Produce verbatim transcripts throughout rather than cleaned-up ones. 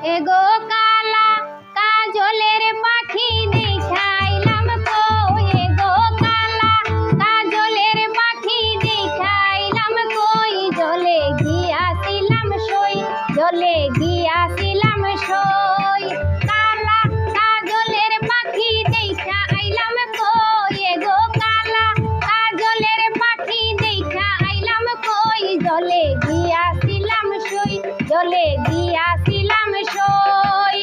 এগো কালা কাজলের পাখি দেখাইলাম কই, এগো কালা কাজলের পাখি দেখাইলাম কই, জলে গিয়াছিলাম সই, জলে গিয়াছিলাম সই। কালা কাজলের পাখি দেখাইলাম কই, এগো কালা কাজলের পাখি দেখাইলাম কই, জলে গিয়াছিলাম সই, জলে গিয়াছিলাম সই।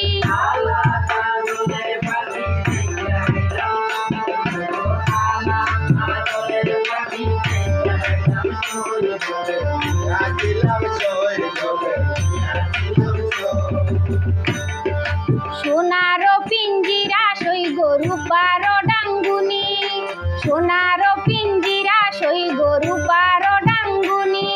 সোনারো পিঞ্জিরা সই গরু পারো ডাঙ্গুনি, সোনারো পিঞ্জিরা সই গরু পারো ডাঙ্গুনি।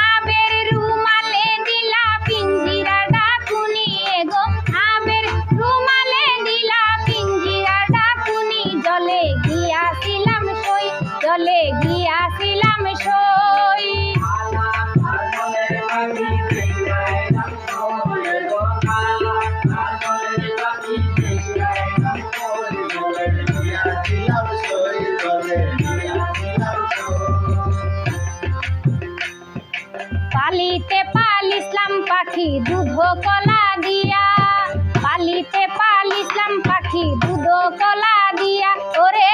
আবের রুমালে দিলা পিঞ্জিরা ডাকুনি, এগো আবের রুমালে দিলা পিঞ্জিরা ডাকুনি। জলে গিয়াছিলাম সই, জলে গিয়াছিলাম সই। পালিতে পালিছলাম পাখি দুধ কলা দিয়া, পালিতে পালিছলাম পাখি দুধ কলা দিয়া। ওরে